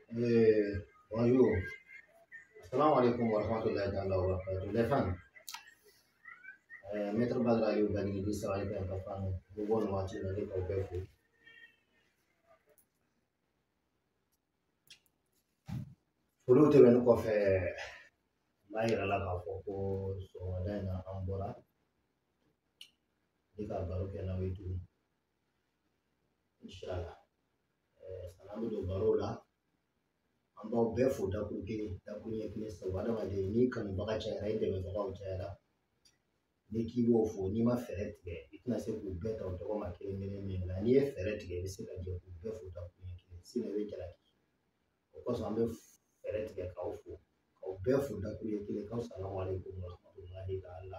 Bonjour. Assalamu alaikum wa rahmatullahi ta'ala wa barakatuh. Les fans. Maître Badra Aliou Badji Sabali ka fan bɛ bɔ nin waati in na ne k'aw bɛɛ fo. Foliw tɛmɛnen kɔfɛ, n b'a yira la k'a fɔ ko sɔgɔmada in na an bɔra ni ka baro kɛ n'aw ye tuguni. Inshallah. Sanni an bɛ don baro la, an b'aw bɛɛ fo dakuru kelen, dakuru ɲɛ kelen sabu adamaden n'i kanubaga cayara, i dɛmɛbagaw cayara. N'i k'i b'o fo, n'i ma fɛɛrɛ tigɛ, i tɛna se k'u bɛɛ ta o tɔgɔ ma kelen kelen min nka n'i ye fɛɛrɛ tigɛ, i bɛ se ka jɛ k'u bɛɛ fo dakuru ɲɛ kelen, sinɔn i bɛ jalaki. O kosɔn an bɛ fɛɛrɛ tigɛ k'aw fo, k'aw bɛɛ fo dakuru ɲɛ kelen, k'aw salamu aleykum wa rahmatulahi ta'ala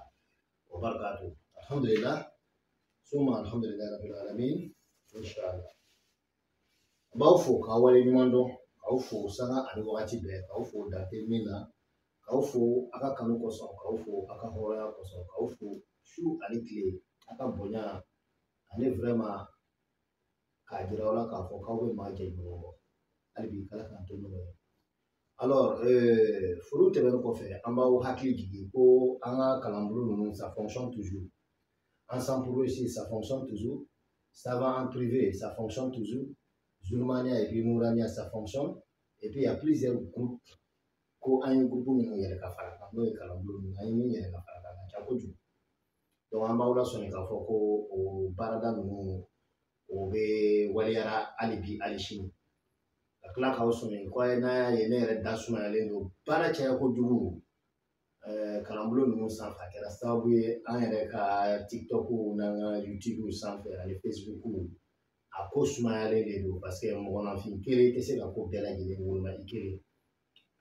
wa barakatuh. Alhamdulillah, summa alhamdulillahi rabbil alamin, inshallah. An b'aw fo k'aw waleɲuman dɔn, k'aw fo sanga ani wagati bɛɛ, k'aw fo dante min na, k'aw fo a ka kanu kosɔn, k'aw fo a ka hɔrɔnya kosɔn, k'aw fo su ani tile, a ka bonya ani vraiment k'a jira aw la k'a fɔ k'aw bɛ maa jɛ ɲɔgɔn kɔ. Hali bi k'Ala k'an to ɲɔgɔn ye. Alors, foliw tɛmɛnen kɔfɛ, an b'aw hakili jigin ko an ka kalanbolo ninnu, ça fonctionne toujours. Ensemble pour réussir, ça fonctionne toujours. Savant en privé, ça fonctionne toujours. Zulmania et puis Mourania, ça fonctionne. Et puis il y a plusieurs groupes. Ko an ye groupe minnu yɛrɛ ka fara kan, n'o ye kalanbolo ninnu, an ye min yɛrɛ ka fara kan, a ka ca kojugu. Donc an b'aw lasɔmi k'a fɔ ko o baarada ninnu o bɛ waleyara hali bi hali sini. Ka tila k'aw sɔmi ko n'a y'a ye ne yɛrɛ da sumayalen don baara caya kojugu kalanbolo ninnu sanfɛ, a kɛra sababu ye an yɛrɛ ka TikTok n'an ka YouTube sanfɛ ani Facebook, a ko sumayalen de don parce que mɔgɔninfin kelen tɛ se ka ko bɛɛ lajɛlen woloma i kelen.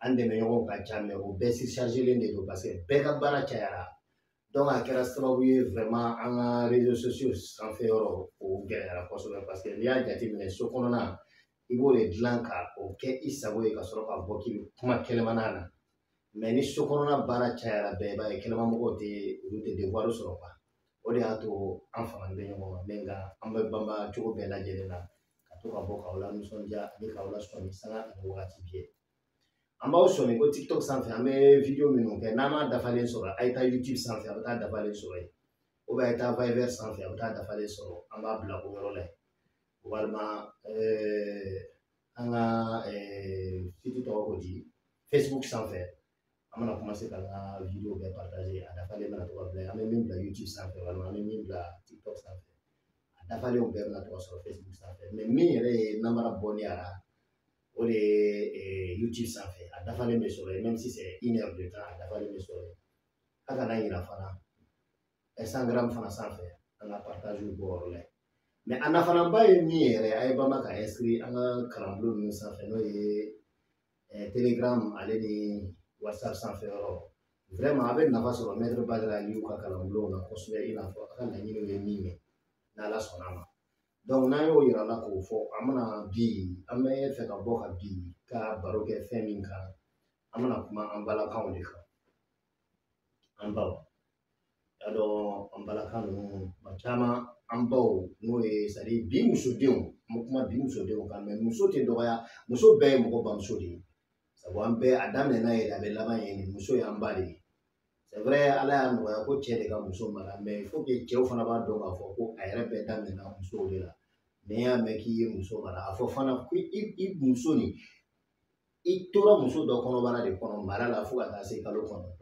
An dɛmɛɲɔgɔnw ka ca mais o bɛɛ surchargelen de don parce que bɛɛ ka baara cayara. Donc a kɛra sababu ye vraiment an ka réseaux sociaux sanfɛ yɔrɔ o gɛlɛyara kosɛbɛ parce que n'i y'a jateminɛ so kɔnɔna i b'o de dilan ka o kɛ i sago ye ka sɔrɔ ka bɔ k'i bɛ kuma kɛnɛmana na. Mais ni so kɔnɔna baara cayara bɛɛ i b'a ye kɛnɛmamɔgɔw tɛ olu tɛ devoir sɔrɔ quoi. O de y'a to an fanga bɛ ɲɔgɔn kan mais nka an bɛ banba cogo bɛɛ lajɛlen na ka to ka bɔ k'aw lanisɔndiya ani k'aw lasɔmi sanga ani wagati bɛɛ. An b'aw sɔmi ko TikTok sanfɛ an bɛ video minnu kɛ, n'an m'a dafalen sɔrɔ a ye taa YouTube sanfɛ a bɛ taa dafalen sɔrɔ yen, ou bien a ye taa Viber sanfɛ a bɛ taa dafalen sɔrɔ, an b'a bila o yɔrɔ la yen. Walima an ka site tɔgɔ ko di, Facebook sanfɛ an bɛna commencer k'an ka video bɛɛ partager, a dafalen bɛna to ka bila yen. An bɛ min bila YouTube sanfɛ walima an bɛ min bila TikTok sanfɛ, a dafalenw bɛɛ bɛna to ka sɔrɔ Facebook sanfɛ. Mais min yɛrɛ ye namara bɔ ne la, o de ye YouTube sanfɛ, a dafalen bɛ sɔrɔ yen, même si c'est une heure de temps, a dafalen bɛ sɔrɔ yen. A kana ɲina fana Instagram fana sanfɛ, an ka partage bɔ yɔrɔ la yen. Mais a nafanaba ye min yɛrɛ, a ye banba ka inscrit an ka kalanbolo ninnu sanfɛ, n'o ye Telegram ale ni WhatsApp sanfɛ yɔrɔ. Vraiment a bɛ nafa sɔrɔ Maître Badra Aliou ka kalanbulonw na kosɛbɛ, i n'a fɔ a ka laɲiniw ye min ye n'Ala sɔnna a ma. Donc n'an y'o yira la k'o fɔ, an bɛna bi an bɛ fɛ ka bɔ ka bi ka baro kɛ fɛn min kan, an bɛna kuma an balakaw de kan. An baw, y'a dɔn an balaka ninnu kuma caman an baw n'o ye c'est à dire bi musodenw, an bɛ kuma bi musodenw kan mais muso tɛ dɔgɔya, muso bɛɛ ye mɔgɔ bamuso de ye. Sabu an bɛɛ a daminɛna yen a bɛ laban yen, muso y'an ba de ye. C'est vrai Ala y'a nɔgɔya ko cɛ de ka muso mara, mais il faut que cɛw fana b'a dɔn k'a fɔ ko a yɛrɛ bɛɛ daminɛna musow de la. N'i y'a mɛn k'i ye muso mara, a fɔ fana ko i muso nin i tora muso dɔ kɔnɔbara de kɔnɔ mara la fo ka taa se kalo 9.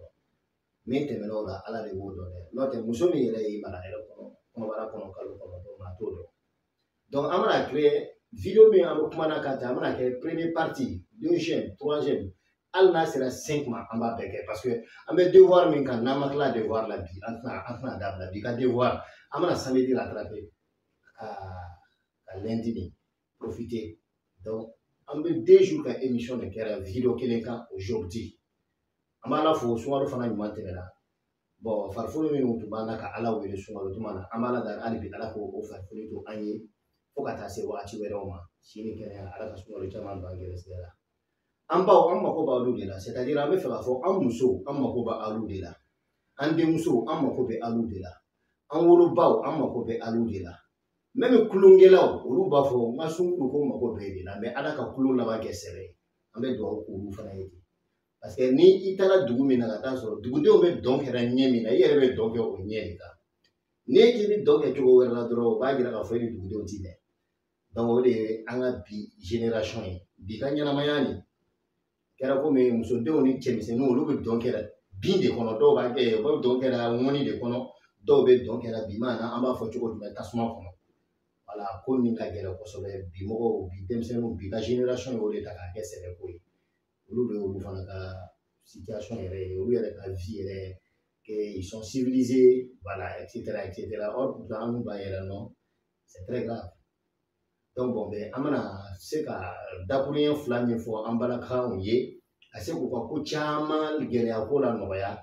Min tɛmɛna o la Ala de b'o dɔn dɛ, n'o tɛ muso min yɛrɛ y'i mara yɛrɛ kɔnɔ kɔnɔbara kɔnɔ kalo 9 maa t'o dɔn. Donc an bɛna créer vidéo min an bɛ kuma n'a kan ten, an bɛna kɛ première partie, deuxième, troisième, hali n'a sera 5 ma an b'a bɛɛ kɛ parce que an bɛ devoir min kan n'an ma tila devoir la bi, an tɛna dabila bi ka devoir, an bɛna samedi rattraper ka lundi nin profiter. Donc an bɛ 2 jours ka émission de kɛra vidéo kelen kan aujourd'hui. An b'Ala fo sunkalo fana ɲuman tɛmɛna. Bon farifoni minnu tun b'an na ka Ala wele sunkalo tuma na, an b'Ala dali hali bi Ala k'o farifoni to an ye fo ka taa se wagati wɛrɛw ma, si ni kɛnɛya, Ala ka sunkalo caman don an gɛrɛsɛgɛ la. An baw an mako b'alu de la, c'est à dire an bɛ fɛ k'a fɔ an musow an mako b'alu de la, an denmusow an mako bɛ alu de la, an wolobaw an mako bɛ alu de la, même kulonkɛlaw olu b'a fɔ n ka sunkuru ko mako bɛ de la, mais Ala ka kulon laban kɛ sɛbɛ ye. An bɛ dugawu k'olu fana ye ten. Parce que ni i taara dugu min na ka taa sɔrɔ dugudenw bɛ dɔn kɛra ɲɛ min na, i yɛrɛ bɛ dɔn kɛ o ɲɛ de kan. N'e k'i bɛ dɔn kɛ cogo wɛrɛ la dɔrɔn, o b'a jira k'a fɔ e ni dugudenw ti bɛn. Donc o de ye an ka bi génération ye. Bi ka ɲɛnamaya nin kɛra komi musodenw ni cɛmisɛnninw, olu bɛ dɔn kɛra bin de kɔnɔ, dɔw b'a kɛ u bɛ dɔn kɛra ŋɔni de kɔnɔ, dɔw bɛ dɔn kɛra bi ma na an b'a fɔ cogo jumɛn tasuma kɔnɔ. Wala ko min ka gɛlɛn kosɛbɛ bi mɔgɔw, bi denmisɛnninw, bi ka génération y'o de ta k'a kɛ sɛbɛko ye. Olu de y'olu fana ka situation yɛrɛ ye, olu yɛrɛ ka vie yɛrɛ, que ils sont civilisés, voilà, etc., etc. Or, pourtant, an b'a yɛrɛ non, c'est très grave. Donc, bon, ben, an bɛna se ka dakuruɲɛ fila min fɔ an balakaw ye, ka se k'u ka ko caman gɛlɛya ko la nɔgɔya,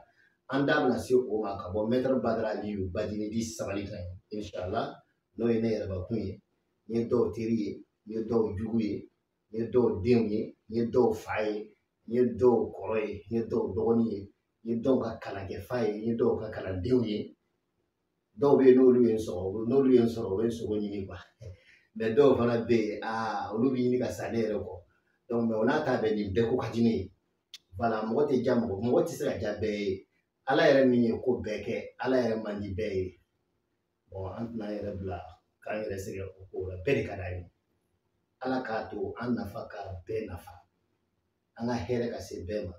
an da bɛna se o ma ka bɔ Maître Badara Aliyu Badini di sabali kan ye, inshallah, n'o ye ne yɛrɛbakun ye. N ye dɔw teri ye, n ye dɔw jugu ye, n ye dɔw denw ye, n ye dɔw fa ye, n ye dɔw kɔrɔ ye, n ye dɔw dɔgɔnin ye, n ye dɔw ka kalankɛfa ye, n ye dɔw ka kalandenw ye. Dɔw bɛ yen n'olu ye n sɔrɔ, n'olu ye n sɔrɔ, u bɛ n sogo ɲini quoi. Mais dɔw fana bɛ yen, aa, olu bɛ ɲini ka sa ne yɛrɛ kɔ. Donc, mais o n'a ta bɛɛ, nin bɛɛ ko ka di ne ye. Voilà, mɔgɔ tɛ diya mɔgɔ, mɔgɔ tɛ se ka diya bɛɛ ye. Ala yɛrɛ min ye ko bɛɛ kɛ, Ala yɛrɛ man di bɛɛ ye. Bon, an tɛna an yɛrɛ bila k'an yɛrɛ sɛgɛn o ko la, bɛɛ de ka d'an ye. Ala k'a to an nafa ka bɛɛ nafa. An ka hɛrɛ ka se bɛɛ ma.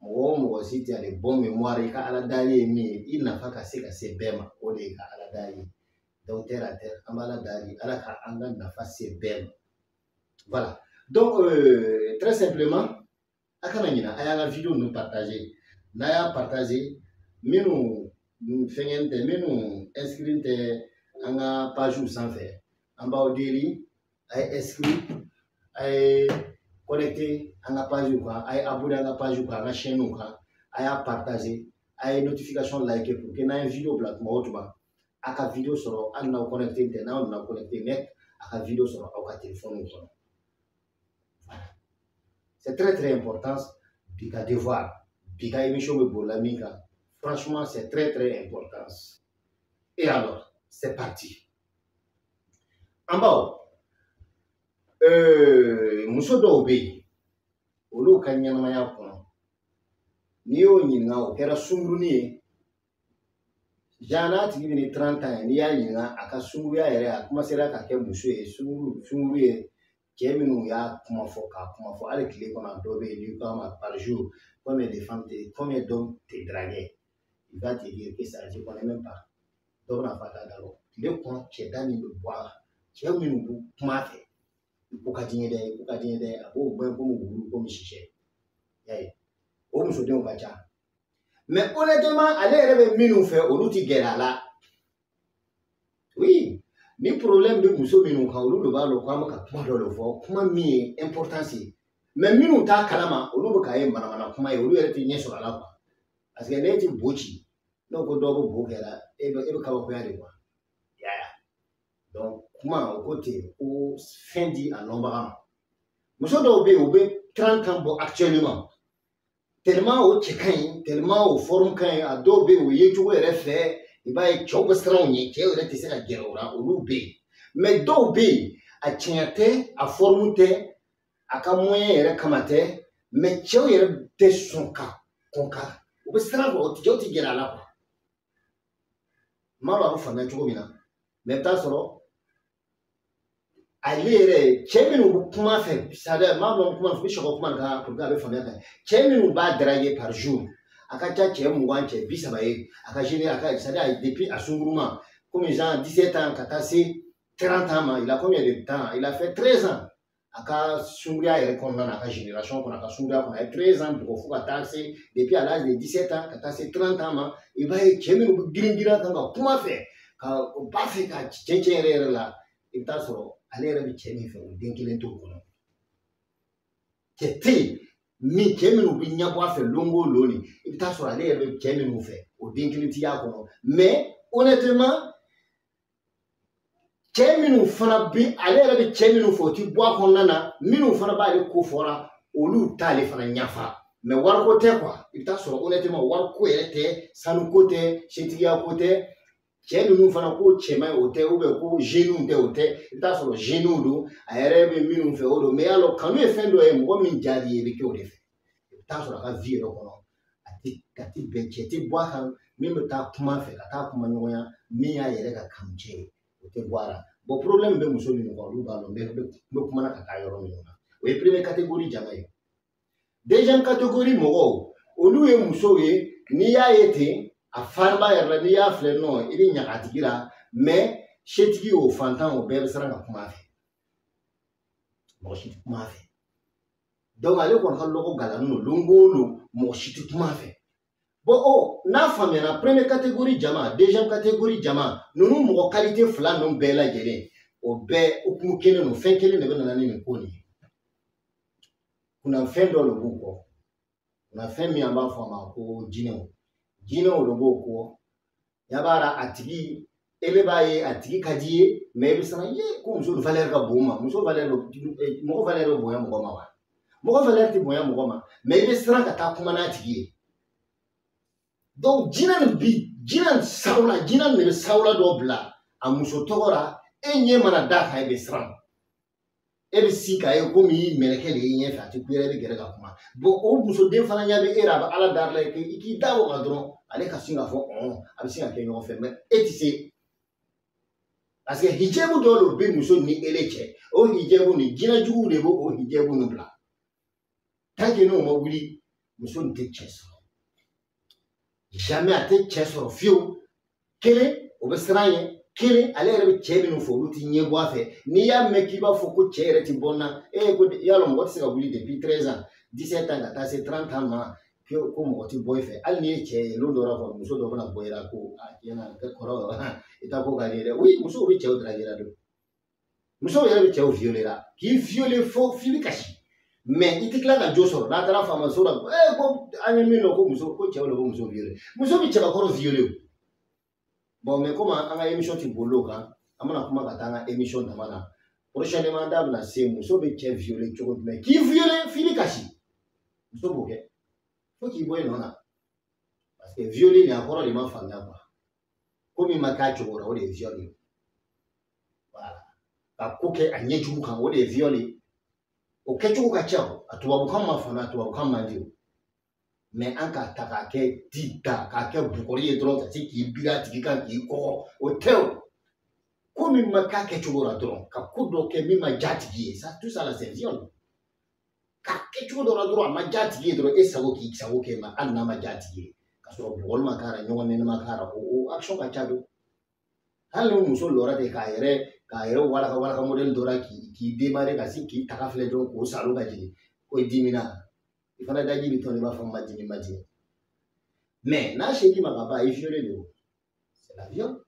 Mɔgɔ o mɔgɔ si tɛ ale bon mémoire, i ka Ala dali ye min ye, i nafa ka se ka se bɛɛ ma, o de ye ka Ala dali ye. Donc, terre à terre, an b'Ala dali, Ala ka an ka nafa se bɛɛ ma. Voilà. Donc, très simplement, a kana ɲina, a y'an ka vidéo ninnu partager. N'a y'a partager, minnu fɛngɛ tɛ, minnu inscrit tɛ an ka page sanfɛ, an b'aw deli, a ye inscrit, a ye connecté an ka page kan, a ye abonné an ka page kan, an ka chaîne kan, a y'a partager, a ye notification like pour que n'an ye vidéo bila tuma o tuma, a ka vidéo sɔrɔ. Hali n'aw connecté tɛ, n'aw nana connecté net, a ka vidéo sɔrɔ aw ka téléphone kɔnɔ. Voilà. C'est très très important. Bi ka devoir, bi ka émission bɛ bolila min kan, franchement, c'est très très important. Et alors, c'est parti. An baw, muso dɔw bɛ yen, olu ka ɲɛnamaya kɔnɔ, n'i y'o ɲininka, o kɛra sunkurunin ye ja, n'a tigi bɛ ni 30 ans ye, n'i y'a ɲininka a ka sunkuruya yɛrɛ, a commencera ka kɛ muso ye, sunkuru sunkuru ye, cɛ minnu y'a kuma fɔ k'a kuma fɔ hali tile kɔnɔ, a dɔw bɛ yen, n'i k'a ma par jour combien de femmes te, combien d'hommes te draguaient, il va te dire que ça, je connais même pas. Dɔw bɛna fɔ a t'a da dɔn. Tile kɔnɔ, cɛ da min bɛ bɔ a la, cɛ minnu bɛ kuma a fɛ, i ko ka di n ye dɛ, i ko ka di n ye dɛ, a b'o gɛn komi wulu, komi sisɛ. I y'a ye, o musodenw ka ca. Mais honnêtement, ale yɛrɛ bɛ minnu fɛ, olu ti gɛrɛ a la. Oui, ni problème bɛ muso minnu kan, olu de b'a dɔn k'an bɛ ka kuma dɔ de fɔ, kuma min ye importance ye. Mais minnu t'a kalama, olu bɛ k'a ye manamana kuma ye, olu yɛrɛ tɛ ɲɛ sɔrɔ a la quoi. Parce que n'e ti bo ci, n'o ko dɔ bɛ bo kɛra, e bɛ kabakoya de quoi. I y'a ye. Donc kuma o ko ten ko fɛn di a lɔnbaga ma. Muso dɔw bɛ yen, u bɛ 30 ans bɔ actuellement, tellement o cɛ ka ɲi, tellement o forme ka ɲi, a dɔw bɛ yen, o ye cogo yɛrɛ fɛ, i b'a ye cɛw bɛ siran u ɲɛ, cɛw yɛrɛ tɛ se ka gɛrɛ o la, olu bɛ yen. Mais dɔw bɛ yen, a cɛnya tɛ, a forme tɛ, a ka moyen yɛrɛ kama tɛ, mais cɛw yɛrɛ tɛ sɔn ka kɔn ka, u bɛ siran quoi, cɛw tɛ gɛrɛ a la quoi. N m'a dɔn a bɛ faamuya cogo min na, mais i bɛ taa sɔrɔ ale yɛrɛ, cɛ minnu bɛ kuma fɛ, c'est à dire n m'a dɔn kuma bɛ sɔgɔ kuma kan pour que a bɛ faamuya ka ɲɛ, cɛ minnu b'a draguer par jour, a ka ca cɛ 20, cɛ 30 ye, a ka jeune, a ka, c'est à dire depuis a sunkuruma, comme genre 17 ans ka taa se 30 ans ma, il a combien de temps? Il a fait 13 ans a ka sunkuruya yɛrɛ kɔnɔna na, a ka génération kɔnɔ, a ka sunkuruya kɔnɔ, a ye 13 ans bugɔ fo ka taa se, depuis à l'âge de 17 ans ka taa se 30 ans ma, i b'a ye cɛ minnu bɛ girin girin kan ka kuma fɛ, ka u b'a fɛ ka cɛ cɛ yɛrɛ yɛrɛ la, i bɛ taa sɔrɔ ale yɛrɛ bɛ cɛ min fɛ, o den kelen t'o kɔnɔ. Cɛ tɛ yen min, cɛ minnu bɛ ɲɛbɔ a fɛ lon o lon nin, i bɛ taa sɔrɔ ale yɛrɛ bɛ cɛ minnu fɛ, o den kelen ti y'a kɔnɔ. Mais honnêtement, cɛ minnu fana bɛ, ale yɛrɛ bɛ cɛ minnu fɛ, o ti bɔ a kɔnɔna na, minnu fana b'ale ko fɔra, olu t'ale fana ɲafa. Mais wariko tɛ quoi. I bɛ taa sɔrɔ honnêtement, wariko yɛrɛ tɛ, sanuko tɛ, setigiya ko tɛ. Cɛ ninnu fana ko cɛman o tɛ, ou bien ko jeunes tɛ, o tɛ. I bɛ taa sɔrɔ jeunes don, a yɛrɛ bɛ minnu fɛ o don. Mais y'a dɔn, kanu ye fɛn dɔ ye, mɔgɔ min diyar'i ye i bɛ kɛ o de fɛ. I bɛ taa sɔrɔ a ka vie yɛrɛ kɔnɔ, a ti bɛn, cɛ tɛ bɔ a kan min bɛ taa kuma fɛ, ka taa kuma ɲɔgɔnya min y'a yɛrɛ ka kanu cɛ ye, o tɛ bɔ a la. Bon, problème bɛ muso minnu kan, olu b'a dɔn n bɛ kuma na ka taa yɔrɔ minnu na. O ye première catégorie jama ye. Deuxième catégorie mɔgɔw, olu ye musow ye, n'i y'a ye ten, a farinba yɛrɛ la, n'i y'a filɛ nɔ, i bɛ ɲaga a tigi la, mais setigi o fantan o bɛɛ bɛ siran ka kuma a fɛ, mɔgɔ si tɛ kuma a fɛ. Donc ale kɔni ka lɔgɔ galannen don lon o lon, mɔgɔ si tɛ kuma a fɛ. Bon, o n'a faamuyana, première catégorie jama, deuxième catégorie jama, ninnu mɔgɔ qualité fila ninnu bɛɛ lajɛlen, o bɛɛ hukumu kelen don, fɛn kelen de bɛ na ni nin ko nin ye. Kunnafɛn dɔ de b'u kɔ, kunnafɛn min an b'a fɔ a ma ko jinɛw, jinɛw de b'o kɔ. Yabara a tigi, e bɛ b'a ye a tigi ka di ye, mais e bɛ siran ye ko muso valeur ka bon ma. Muso valeur, mɔgɔ valeur bɛ bonya mɔgɔ ma wa? Mɔgɔ valeur tɛ bonya mɔgɔ ma, mais i bɛ siran ka taa kuma n'a tigi ye. Donc jinɛ nin bi, jinɛ sawula, jinɛ nin de bɛ sawula dɔ bila a muso tɔgɔ la, e ɲɛ mana d'a kan, e bɛ siran. E bɛ sin k'a ye komi i mɛlɛkɛ de y'i ɲɛfɛ, a tɛ kuyɛrɛ, i bɛ gɛrɛ ka kuma. Bon, o musoden fana ɲɛ bɛ e la, a bɛ Ala dari la, i k'i da o kan dɔrɔn, ale ka sin k'a fɔ ɔn, a bɛ sin ka kɛ ɲɔgɔn fɛ, mais e tɛ se. Parce que hijabu dɔ de bɛ muso ni ele cɛ, o hijabu nin, jinɛ juguw de b'o o hijabu nin bila. Tant que n'o ma wuli, muso nin tɛ cɛ sɔrɔ. Jamais a tɛ cɛ sɔrɔ fiyewu. Kelen, o bɛ siran ɲɛ. Kelen, ale yɛrɛ bɛ cɛ minnu fɛ, olu tɛ ɲɛ bɔ a fɛ. N'i y'a mɛn k'i b'a fɔ ko cɛ yɛrɛ tɛ bɔ n na, e ko y'a dɔn mɔgɔ tɛ se ka wuli depuis 13 ans, 17 ans ka taa se 30 ans ma ko mɔgɔ tɛ bɔ i fɛ. Hali n'i ye cɛ ye, lon dɔ la kɔni, muso dɔ bɛna bɔ i la ko a tiɲɛ na kɔrɔ, i ta ko ka di ye dɛ. Oui, musow bɛ cɛw draguer la don. Musow yɛrɛ bɛ cɛw violer la, k'i violer fo f'i bɛ kasi. Mais i tɛ tila ka jo sɔrɔ n'a taara faamaso la, ko an ye min dɔn ko muso, ko cɛw de bɛ muso violer. Muso bɛ cɛbakɔrɔ violer o. Bon, mais comme an ka émission ti boli o kan, an bɛna kuma ka taa an ka émission dama na. Prochainement, an da bɛna se muso bɛ cɛ violer cogo jumɛn, k'i violer f'i bɛ kasi. Muso b'o kɛ fo k'i bɔ i nɔ na. Parce que violer nin, a kɔrɔ de ma faamuya quoi. Ko min ma k'a cogo la, o de ye viol ye. Voilà. Ka ko kɛ a ɲɛjugu kan, o de ye viol ye. O kɛcogo ka ca o, a tubabukan ma faamuya, a tubabukan man di o. Mais an k'a ta k'a kɛ di ta k'a kɛ bugɔli ye dɔrɔn, ka se k'i biri a tigi kan k'i kɔgɔ, o tɛ o. Ko min ma k'a kɛcogo la dɔrɔn, ka ko dɔ kɛ min ma diya a tigi ye, ça, tout ça là, c'est viol. Ka kɛ cogo dɔ la dɔrɔn, a ma diya a tigi ye dɔrɔn, e sago k'i sago kɛ ma, hali n'a ma diya a tigi ye, ka sɔrɔ bugɔli ma k'a la, ɲɔgɔn nɛnɛ ma k'a la, o action ka ca don. Hali ni muso lɔra ten k'a yɛrɛ walaka walaka modèle dɔ la, k'i démarrer ka sin k'i taga filɛ dɔrɔn, k'o salo ka jigin, ko i dimina, i fana daji bɛ tɔn, i b'a fɔ ma dimi, ma dimi. Mais n'a ser'i ma ka ban, a ye violé de o, c'est la viol.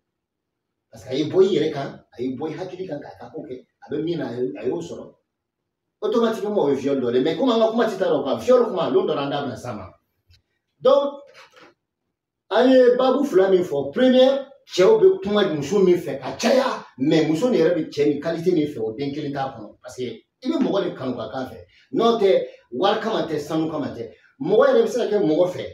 Parce que a ye bɔ i yɛrɛ kan, a ye bɔ i hakili kan k'a ka ko kɛ, a bɛ min na, a y'o sɔrɔ. Automatiquement, o ye viol dɔ de. Mais comme an ka kuma tɛ taa o kan, viol kuma, lon dɔ la an da bɛna s'a ma. Donc an ye baabu fila min fɔ, première, cɛw bɛ kuma muso min fɛ ka caya, mais muso nin yɛrɛ bɛ cɛ min qualité min fɛ, o den kelen t'a kɔnɔ. Parce que i bɛ mɔgɔ de kanu ka k'a fɛ, n'o tɛ wari kama tɛ, sanu kama tɛ. Mɔgɔ yɛrɛ bɛ se ka kɛ mɔgɔ fɛ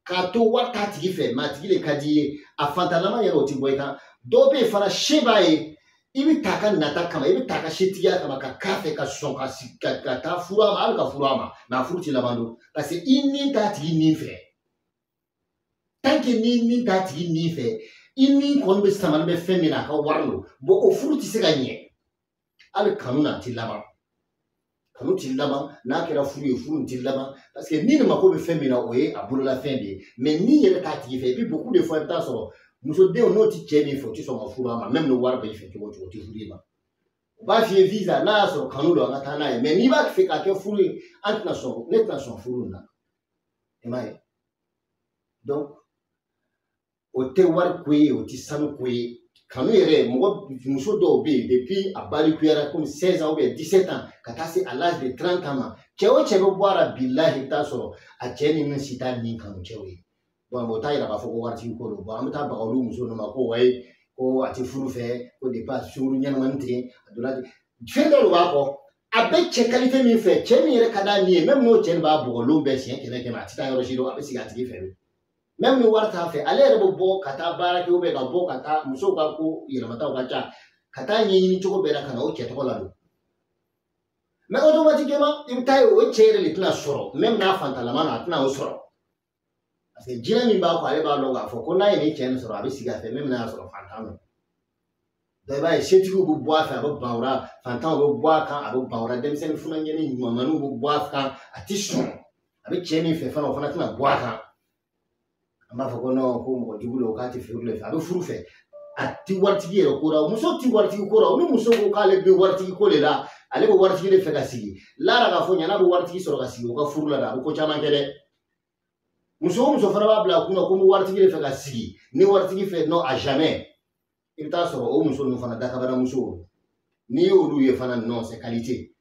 k'a to wari t'a tigi fɛ, mais a tigi de ka di i ye, a fantanlama yɛrɛ o tɛ bɔ i kan. Dɔw bɛ yen fana, se b'a ye, i bɛ taa ka nata kama, i bɛ taa ka setigiya kama ka k'a fɛ, ka sɔn ka sigi ka taa furu a ma, hali ka furu a ma, mais a furu tɛ laban don. Parce que i ni t'a tigi nin fɛ. Tant que ni ni t'a tigi nin fɛ, i ni kɔni bɛ samani bɛ fɛn min na, a ka wari don. Bon, o furu tɛ se ka ɲɛ. Hali kanu na, a tɛ laban. Kanu tɛ laban, n'a kɛra furu ye, furu tɛ laban. Parce que ni nin mako bɛ fɛn min na, o ye a bololafɛn de ye. Mais ni yɛrɛ t'a tigi fɛ, et puis beaucoup de fois, i bɛ taa sɔrɔ musodenw n'o tɛ cɛ min fɛ, o tɛ sɔn ka furu a ma, même ni wari bɛ i fɛ cogo o cogo, o tɛ furu i ma. U b'a f'i ye visa, n'a y'a sɔrɔ kanu don, an ka taa n'a ye. Mais n'i b'a fɛ k'a kɛ furu ye, an tɛna sɔn, ne tɛna sɔn furu in na. I m'a ye? Donc o tɛ wari ko ye, o tɛ sanu ko ye. Kanu yɛrɛ, mɔgɔ muso dɔw bɛ yen, depuis a balikuyara komi 16 ans ou bien 17 ans ka taa se à l'âge de 30 ans ma, cɛ o cɛ bɛ bɔ a la, bilahi, i bɛ taa sɔrɔ a cɛ ni min si t'a ni kanu cɛw ye. Bon, o t'a yira k'a fɔ ko waritigi ko don. Bon, an bɛ taa baga olu muso ninnu ma ko wayi, ko a tɛ furu fɛ, ko depuis a sunkuru ɲɛnamani ten, a donna ten. Fɛn dɔ de b'a kɔ. A bɛ cɛ qualité min fɛ, cɛ min yɛrɛ ka d'a ni ye, même n'o cɛ nin b'a bugɔ lon bɛɛ siɲɛ 100 100, a tɛ taa yɔrɔ si dɔn, a bɛ sigi a tigi fɛ. Même ni wari t'a fɛ, ale yɛrɛ bɛ bɔ ka taa baara kɛ ou bien ka bɔ ka taa musow ka ko yɛlɛmataw ka ca, ka taa ɲɛɲini cogo bɛɛ la ka na o cɛ tɔgɔ ladon. Mais automatiquement i bɛ taa ye o cɛ yɛrɛ de tɛna sɔrɔ, même n'a fantalama na a tɛna o sɔrɔ. Parce que jinɛ min b'a kɔ, ale b'a dɔn k'a fɔ ko n'a ye nin cɛ nin sɔrɔ, a bɛ sigi a fɛ, même n'a y'a sɔrɔ fantan don. Donc i b'a ye setigiw bɛ bɔ a fɛ, a bɛ ban o la, fantanw bɛ bɔ a kan, a bɛ ban o la, denmisɛnnin funankɛnin ɲumanmanninw bɛ bɔ a kan, a ti sɔn. A bɛ cɛ min fɛ fana, o fana tɛna bɔ a kan. An b'a fɔ ko non, ko mɔgɔ jugu don, k'a tɛ furu de fɛ, a bɛ furu fɛ. A ti waritigi yɛrɛ ko la, muso ti waritigi ko la. Ni muso ko k'ale bɛ waritigi ko de la, ale bɛ waritigi de fɛ ka sigi. Lara k'a fɔ ɲana bɛ waritigi sɔrɔ ka sigi o ka furu la dɛ, a bɛ ko caman kɛ dɛ. Muso o muso fana b'a bila a kunna ko n bɛ waritigi de fɛ ka sigi, ni waritigi fɛ non à jamais. I bɛ taa sɔrɔ o muso ninnu fana dakabana musow, n'i y'olu ye fana non c'est qualité.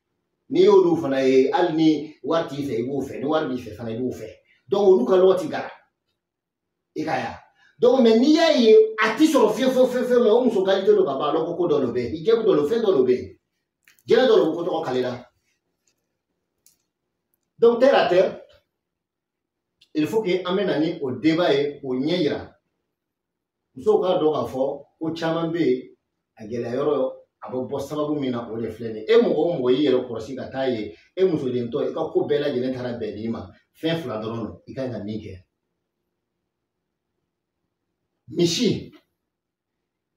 N'i y'olu fana ye, hali ni wari t'i fɛ i b'o fɛ, ni wari b'i fɛ fana i b'o fɛ. Donc olu ka lɔgɔ ti gara. I ka ya. Donc mais n'i y'a ye a ti sɔrɔ fiyewu fiyewu fiyewu fiyewu, mais o muso qualité don ka ban, a ko dɔ de bɛ yen, hijabu dɔ don, fɛn dɔ de bɛ yen, jinɛ dɔ de bɛ ko tɔgɔ kale la. Donc terre à terre, il faut que an bɛ na ni o débat ye k'o ɲɛ yira musow k'a dɔn k'a fɔ ko caman bɛ yen, a gɛlɛya yɔrɔ a bɛ bɔ sababu min na, o de filɛ nin ye. E mɔgɔ o mɔgɔ y'i yɛrɛ kɔlɔsi ka taa ye, e musodentɔ, i ka ko bɛɛ lajɛlen taara bɛn n'i ma, fɛn fila dɔrɔn don i ka kan ka min kɛ. Misi,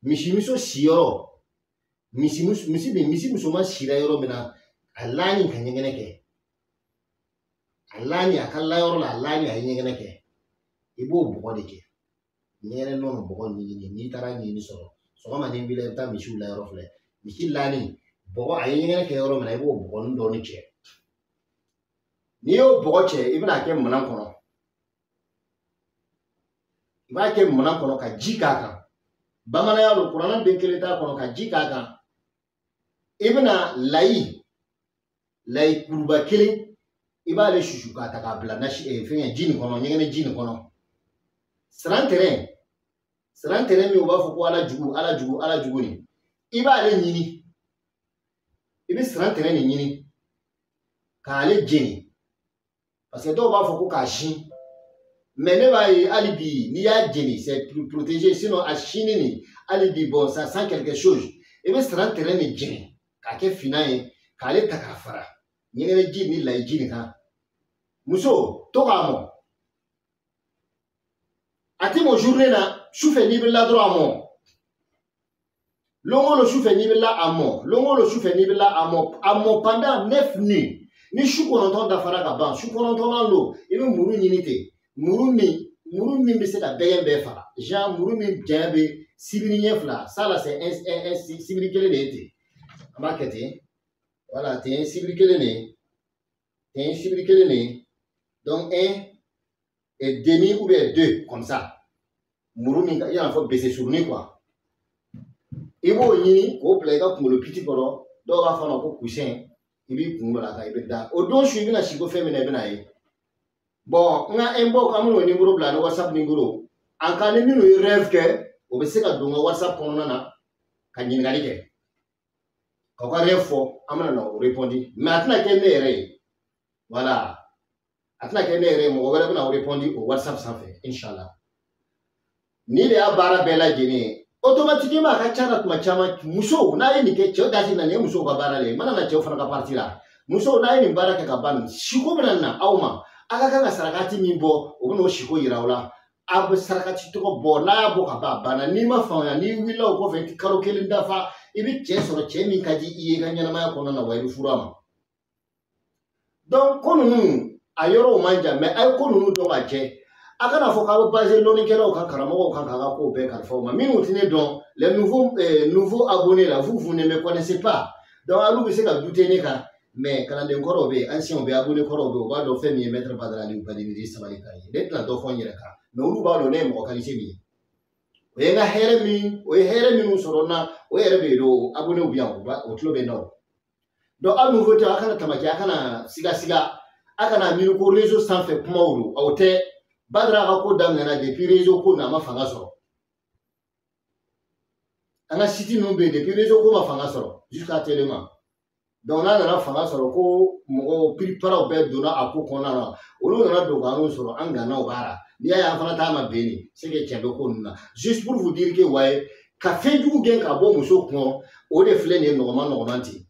misimuso siyɔrɔ, misi misi bɛ misi musoman sira yɔrɔ min na, a laani ka ɲɛgɛnɛ kɛ, a laani a ka layɔrɔ la, a laani a ye ɲɛgɛnɛ kɛ, i b'o bɔgɔ de kɛ. Ɲɛgɛnɛ nɔnɔ bɔgɔ ɲini, n'i taara ɲini sɔrɔ sɔgɔma ni wulila i bɛ taa misiw layɔrɔ filɛ, misi laani bɔgɔ a ye ɲɛgɛnɛ kɛ yɔrɔ min na, i b'o bɔgɔnin dɔɔni cɛ. N'i y'o bɔgɔ cɛ, i bɛna kɛ minɛn kɔnɔ. I b'a kɛ minɛn kɔnɔ ka ji k'a kan. Bamananya don, kuranɛ den kelen t'a kɔnɔ, ka ji k'a kan. I bɛna layi, layi kuruba kelen, i b'ale susu k'a ta k'a bila nasi fɛngɛ ji nin kɔnɔ, ɲɛgɛnɛ ji nin kɔnɔ. Siran tɛrɛn, siran tɛrɛn min u b'a fɔ ko ala jugu, ala jugu, ala jugu nin, i b'ale ɲini. I bɛ siran tɛrɛn nin ɲini k'ale jeni. Parce que dɔw b'a fɔ ko k'a sin. Mais ne b'a ye hali bi n'i y'a jeni, c'est pour protéger, sinon a sini nin hali bi bon ça sent quelque chose. I bɛ siran tɛrɛn nin jeni k'a kɛ finman ye, k'ale ta k'a fara ɲɛgɛnɛ ji ni layi ji nin kan. Muso to k'a mɔ, a ti mɔ journée na, sufɛ n'i bɛ la dɔrɔn a mɔ. Lon o lon sufɛ n'i bɛ la a mɔ, lon o lon sufɛ n'i bɛ la a mɔ, a mɔ pendant 9 nuits. Ni su 9 dafara ka ban, su 9nan don, i bɛ muru ɲini ten. Muru min bɛ se ka bɛgɛn bɛɛ faga, genre muru min janya bɛ sibiri ɲɛ fila, ça là c'est un sibiri kelen de ye ten. An b'a kɛ ten, voilà, ten sibiri kelen de ye, ten sibiri kelen de ye. Donc 1,5 ou bien 2 comme ça. Muru min i n'a fɔ bese surunin quoi. I b'o ɲini k'o bila i ka kunkolo piti kɔrɔ, dɔw b'a fɔ a ma ko coussin, i b'i kun bila a kan, i bɛ da. O don su i bɛna si ko fɛn min na, i bɛna ye. Bon, n ka inbox an bɛn'o numéro bila ni WhatsApp numéro. En cas ni minnu ye rêve kɛ, o bɛ se ka don n ka WhatsApp kɔnɔna na ka ɲininkali kɛ. K'aw ka rêve fɔ, an bɛna na o répondre. Mais a tɛna kɛ ne yɛrɛ ye. Voilà. A tɛna kɛ ne yɛrɛ ye, mɔgɔ wɛrɛ bɛna o répondre o WhatsApp sanfɛ, inchallah. Ni de y'a baara bɛɛ lajɛlen ye. Automatiquement a ka ca la tuma caman, musow n'a ye nin kɛ, cɛw da ti na, nin ye musow ka baara de ye. Mana na cɛw fana ka parti la. Musow n'a ye nin baara kɛ ka ban, siko bɛna na aw ma. A ka kan ka sarakati min bɔ, o bɛna o siko yira aw la. A bɛ sarakati tɔgɔ bɔ, n'a y'a bɔ ka ban, a banna. N'i ma faamuya, n'i wulila o kɔfɛ, i tɛ kalo kelen dafa, i bɛ cɛ sɔrɔ, cɛ min ka di i ye i ka ɲɛnamaya kɔnɔna na, wa i bɛ furu a ma. Donc ko ninnu a yɔrɔw man jan, mais a ye ko ninnu dɔn ka jɛ. A kana fɔ k'a bɛ basé lɔnnikɛlaw kan, karamɔgɔw kan, k'a ka kow bɛɛ kalifa u ma. Minnu tɛ ne dɔn, les nouveaux abonnés là, vous, vous ne me connaissez pas. Donc olu bɛ se ka douter ne kan. Mais kalanden kɔrɔw bɛ yen, anciens bɛ yen, abonné kɔrɔw bɛ yen, u b'a dɔn fɛn min ye maître Badara Aliyu Bademidi sabali kan ye. Ne tɛna dɔ fɔ n yɛrɛ kan, mais olu b'a dɔn ne ye mɔgɔ qualité min ye. O ye n ka hɛrɛ min, o ye hɛrɛ minnu sɔrɔ n na, o yɛrɛ bɛ yen o abonné bɛ yan, o tulo bɛ n na o. Donc aw nouveau tɛ, a kana tamaki, a kana sigasiga, a kana miiri ko réseau sanfɛ kumaw don, o tɛ. Badara ka ko daminɛna depuis réseau ko na, a ma fanga sɔrɔ. An ka site ninnu bɛ yen depuis réseau ko ma fanga sɔrɔ jusqu'à tellement. Donc n'a nana fanga sɔrɔ ko mɔgɔw piriparaw bɛɛ donna a ko kɔnɔna na, olu nana don k'an sɔrɔ, an gannaw b'a la. N'i y'a ye an fana t'a ma bɛn nin, c'est que tiɲɛ bɛ ko ninnu na. Juste pour vous dire que waye, ka fɛn jugu gɛn ka bɔ muso kɔnɔ, o de filɛ nin ye nɔgɔman nɔgɔman ten.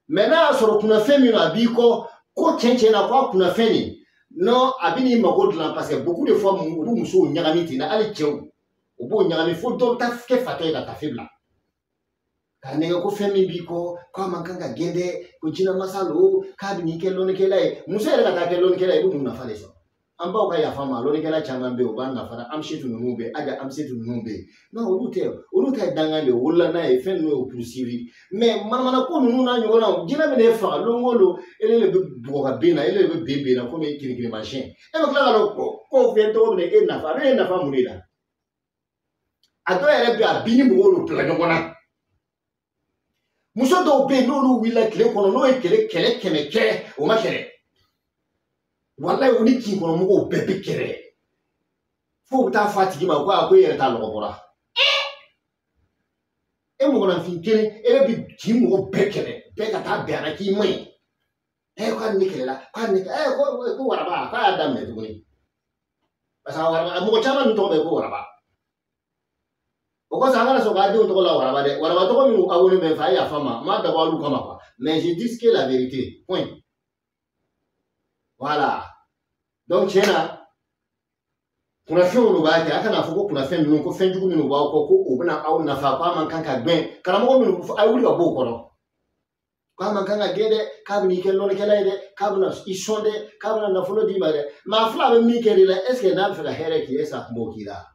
Mais n'a y'a sɔrɔ kunnafɛn min a b'i kɔ, ko tiɲɛ tiɲɛ na ko a kunnafɛn nin, non, a bɛ n'i mago dilan parce que beaucoup de fois u bɛ musow ɲagami ten na, hali cɛw u b'o ɲagami fo dɔw bɛ taa kɛ fatɔ ye ka tafe bila. K'a nɛgɛ ko fɛn min b'i kɔ, k'a man kan ka gɛn dɛ, ko jinɛmasa lo, k'a bɛ n'i kɛ lɔnnikɛla ye. Muso yɛrɛ ka taa kɛ lɔnnikɛla ye, i bɛ mun nafa de sɔrɔ? An baw ka yafa ma, lɔnnikɛla caman bɛ yen, u b'an nafa, Amsetu ninnu bɛ yen, Aja Amsetu ninnu bɛ yen. Non, olu tɛ, olu ta ye dangan de ye, u wolola n'a ye, fɛn ninnu y'o poursuivi. Mais manamana ko ninnu n'a ɲɔgɔnnaw, jinɛ bɛ n'e faga lon o lon, e de bɛ bugɔ ka bin na, e de bɛ ben ben na komi kirikirimasiyɛn. E bɛ tila ka dɔn ko fɛn tɔgɔ bɛ na e nafa, a bɛ e nafa mun de la? A dɔw yɛrɛ bɛ yen, a bin ni mɔgɔw de bila ɲɔgɔn na. Muso dɔw bɛ yen, n'olu wulila tile kɔnɔ, n'o ye kɛlɛ kɛlɛ kɛmɛ kɛ, o ma kɛlɛ. Walayi, o ni kin kɔnɔ mɔgɔw bɛɛ bɛ kɛlɛ. Fo u bɛ taa fɔ a tigi ma ko a ko e yɛrɛ t'a lɔgɔ bɔra. E mɔgɔninfin kelen, e bɛ kin mɔgɔ bɛɛ kɛlɛ, bɛɛ ka taa bɛn a la k'i man ɲi. Ɛ k'a ni ne kɛlɛla, k'a ni ɛ ko waraba, k'a y'a daminɛ tuguni. Parce que waraba, mɔgɔ caman ninnu tɔgɔ bɛ ko waraba. O kosɔn an kana sɔn k'a denw tɔgɔ la waraba dɛ. Waraba tɔgɔ minnu abonné bɛ n fɛ, a ye yafa n ma, n m'a dabɔ olu kama quoi. Mais je dis que la vérité, point. Voilà. Donc tiɲɛ na, kunnafɛnw de b'a kɛ. A kana fɔ ko kunnafɛn ninnu, ko fɛn jugu minnu b'aw kɔ, ko o bɛna aw nafa, k'a man kan ka gɛn. Karamɔgɔ minnu, a ye wuli ka bɔ o kɔrɔ. K'a man kan ka gɛn dɛ, k'a bɛna i kɛ lɔnnikɛla ye dɛ, k'a bɛna i sɔn dɛ, k'a bɛna nafolo d'i ma dɛ. Maa fila bɛ min kɛ de la, est ce que n'a bɛ fɛ ka hɛrɛ k'i ye, est ce que a tun b'o k'i la?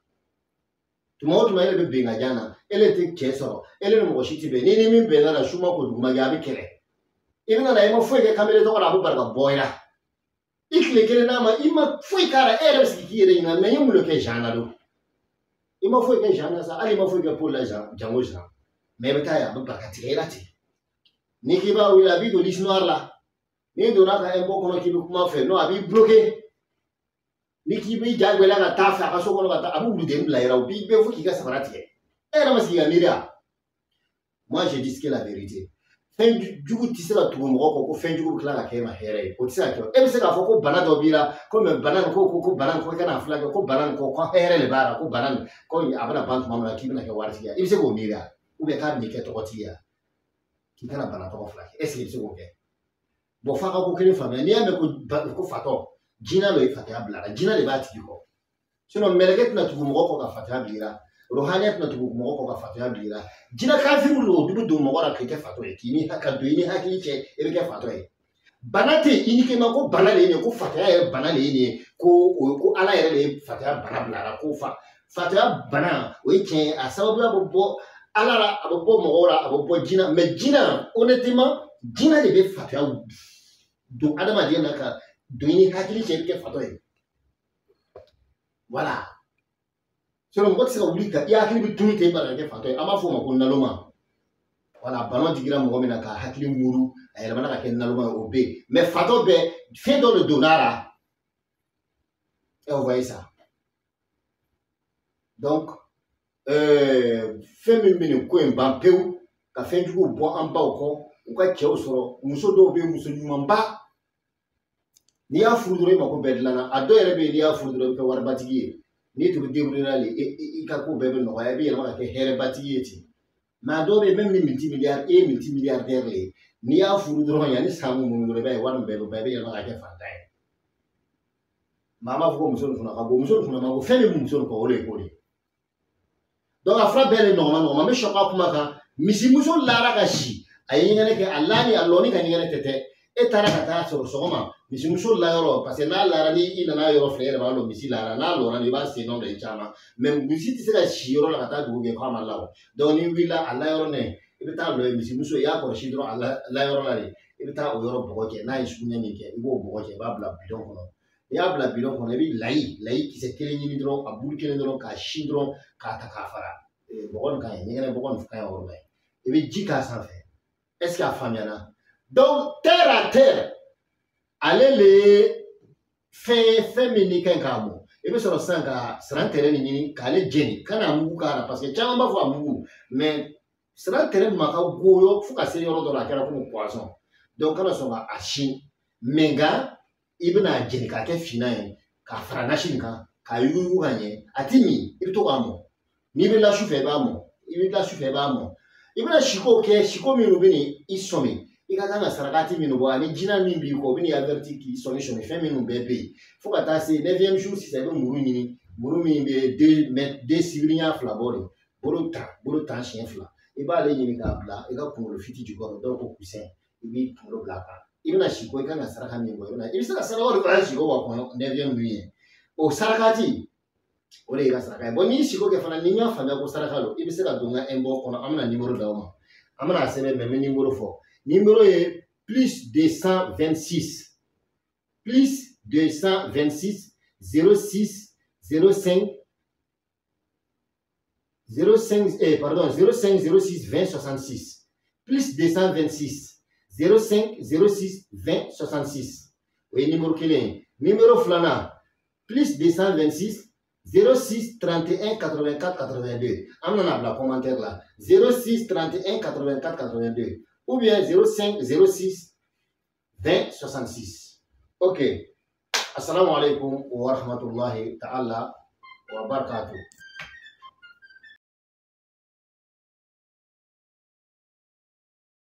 Tuma o tuma e de bɛ bɛnkajan na, e de tɛ cɛ sɔrɔ, e de ni mɔgɔ si tɛ bɛn. N'i ni min bɛnna la, su ma ko dugu ma jɛ, a bɛ kɛlɛ. I bɛna na, i ma foyi kɛ kamalen tɔgɔ la, a bɛ bali ka bɔ i la. I tile kelen n'a ma, i ma foyi k'a la, e yɛrɛ bɛ sigi k'i yɛrɛ ɲininka, mais n ye mun de kɛ Jean na don? I ma foyi kɛ Jean na sa, hali i ma foyi kɛ Paul la Jean, jango Jean. Mais i bɛ taa yen, a bɛ bali ka tigɛ i la ten. N'i k'i b'a wele, a b'i don liste noire la. N'i donna ka impôt kɔnɔ k'i bɛ kuma fɛ, non, a b'i bloqué. N'i k'i b'i ja gwɛlɛya ka taa fɛ a ka so kɔnɔ ka taa, a bɛ wuludennin bila i la, o b'i bɛɛ fo k'i ka samara tigɛ. E yɛrɛ ma sigi ka miiri wa? Moi, je dis que la vérité. Fɛn jugu tɛ se ka tugu mɔgɔ kɔ ko fɛn jugu bɛ tila ka kɛ e ma hɛrɛ ye, o tɛ se ka kɛ. E bɛ se k'a fɔ ko bana dɔ b'i la, ko mais bana nin ko bana nin ko i kana furakɛ, ko bana nin ko hɛrɛ de b'a la, ko bana nin ko a bɛna ban tuma min na k'i bɛna kɛ waritigi ye. I bɛ se k'o miiri wa? Ou bien k'a bɛn'i kɛ tɔgɔtigi ye wa? K'i kana bana tɔgɔ furakɛ, est ce que i bɛ se k'o kɛ? Bon, f'a ka ko kelen faamuya. N'i y'a mɛn ko fatɔ, jinɛ dɔ ye fatɔya bila la, jinɛ de b'a tigi kɔ. Sinon mɛlɛkɛ tɛna tugu mɔgɔ kɔ ka fatɔya bila i la. Rohaniya tɛna tugu mɔgɔ kɔ ka fatɔya bila i la. Jinɛ kafiriw don, olu bɛ don mɔgɔ la k'i kɛ fatɔ ye, k'i ni ka don i ni hakili cɛ, i bɛ kɛ fatɔ ye. Bana tɛ yen uniquement ko bana de ye nin ye, ko fatɔya yɛrɛ bana de ye nin ye, ko o ko Ala yɛrɛ de ye fatɔya bana bila a la, ko fatɔya bana o ye tiɲɛ ye, a sababuya bɛ bɔ Ala la, a bɛ bɔ mɔgɔw la, a bɛ bɔ jinɛ. Mais jinɛ, honnêtement, jinɛ de bɛ fatɔya don adamaden na ka don i ni hakili cɛ, i bɛ kɛ fatɔ ye. Voilà. Sinon mɔgɔ tɛ se ka wuli ka i hakili bɛ tunu ten bara ka kɛ fatɔ ye. An b'a fɔ o ma ko naloma. Voilà, bana digira mɔgɔ min na k'a hakili muru, a yɛlɛmana ka kɛ naloma ye, o bɛ yen. Mais fatɔ bɛɛ, fɛn dɔ de donna a la. Et vous voyez ça. Donc, fɛn min bɛ nin ko in ban pewu, ka fɛn juguw bɔ an baw kɔ, u ka cɛw sɔrɔ. Muso dɔw bɛ yen, muso ɲumanba. N'i y'a furu dɔrɔn, i mako bɛɛ dilanna. A dɔw yɛrɛ bɛ yen, n'i y'a furu dɔrɔn, i bɛ kɛ waribatigi ye. N'i tun bɛ débrouiller la de, i ka ko bɛɛ bɛ nɔgɔya, i bɛ yɛlɛma ka kɛ hɛrɛbatigi ye ten. Mais a dɔw bɛ yen, même ni multimilliardaire, e ye multimilliardaire de ye, n'i y'a furu dɔrɔn, yanni san mun dɔrɔn, i b'a ye wari min bɛɛ bɛ ban, i bɛ yɛlɛma ka kɛ fantan ye. Maa b'a fɔ ko muso nin kunna ka bon, muso nin kunna ma bon, fɛn min bɛ muso nin kɔ, o de ye ko de ye. Donc a fura bɛɛ de nɔgɔma nɔgɔma. N bɛ sɔ ka kuma kan, misimuso lara ka si, a ye ɲɛgɛnɛ kɛ, a lani a lɔni ka ɲɛgɛnɛ tɛ tɛ. E taara ka taa sɔrɔ sɔgɔma misimuso layɔrɔ, parce que n'a lara, ni i nana yɔrɔ filɛ, e yɛrɛ b'a dɔn misi lara, n'a lɔra i b'a sen nɔ de caman. Mais misi tɛ se ka si yɔrɔ la ka taa dugu kɛ k'a ma labɔ. Donc n'i wulila a layɔrɔ nɛ, i bɛ taa lɔ yen, misimuso i y'a kɔlɔsi dɔrɔn a layɔrɔ la de, i bɛ taa o yɔrɔ bɔgɔ cɛ, n'a ye sugunɛ min kɛ, i b'o bɔgɔ cɛ, i b'a bila bidɔn kɔnɔ. N'i y'a bila bidɔn kɔnɔ, i bɛ layi kisɛ kelen ɲini dɔrɔn, a bulu kelen dɔrɔn, k'a sin dɔrɔn, k'a ta k'a fara. Bɔgɔ nin ka ɲi, ɲɛgɛnɛ bɔgɔ nin ka ɲi o yɔrɔ la. I bɛ ji k'a sanfɛ. Est ce que a faamuyana? Donc terre à terre, ale le ye fɛn ye, fɛn min n'i ka ɲi k'a mɔ. I bɛ sɔrɔ sisan ka siran tɛrɛ nin ɲini k'ale jeni, ka n'a mugu k'a la, parce que caman b'a fɔ a mugu, mais siran tɛrɛ ma ka goyɔ fo ka se yɔrɔ dɔ la, a kɛra komi poison. Donc kana sɔn ka a sin, mais nka i bɛna jeni k'a kɛ finman ye k'a fara nasi nin kan. K'a yuguyugu ka ɲɛ, a ti min, i bɛ to k'a mɔ. N'i bɛ la sufɛ i b'a mɔ, i bɛ la sufɛ i b'a mɔ. I bɛna siko kɛ, siko minnu bɛ i sɔmi, i ka kan ka sarakati minnu bɔ ani jinɛ min b'i kɔ, o bɛ n'i averti k'i sɔmi sɔmi fɛn minnu bɛɛ bɛ yen. Fo ka taa se 9e jour sisan, i bɛ muru ɲini, muru min bɛ 2 sibiri ɲɛ 2 bɔ de, bolo tan siɲɛ 2. I b'ale ɲini k'a bila i ka kunkolo fiti jukɔrɔ, dɔw ko coussin, i b'i kunkolo bila a kan. I bɛna siko, i kan ka saraka min bɔ, i bɛ se ka saraka de fana siko ka kɔn 9e ninnu ye. O sarakati, o de y'i ka saraka ye. Bon, n'i siko kɛ fana, n'i y'a faamuya ko saraka don, i bɛ se ka don n ka inbox kɔnɔ, an bɛna numéro d'aw ma. An bɛna a sɛbɛn, mais n bɛ numéro fɔ. Numéro ye plus 226, plus 226 06 05 05, pardon, 05 06 20 66, plus 226 05 06 20 66. O ye numéro kelen ye. Numéro filanan, plus 226 06 31 84 82. An bɛna bila commentaire la. 06 31 84 82 ou bien 05 06 20 66. Ok. Assalamu alaikum wa rahmatullahi ta'ala wa barakatuh.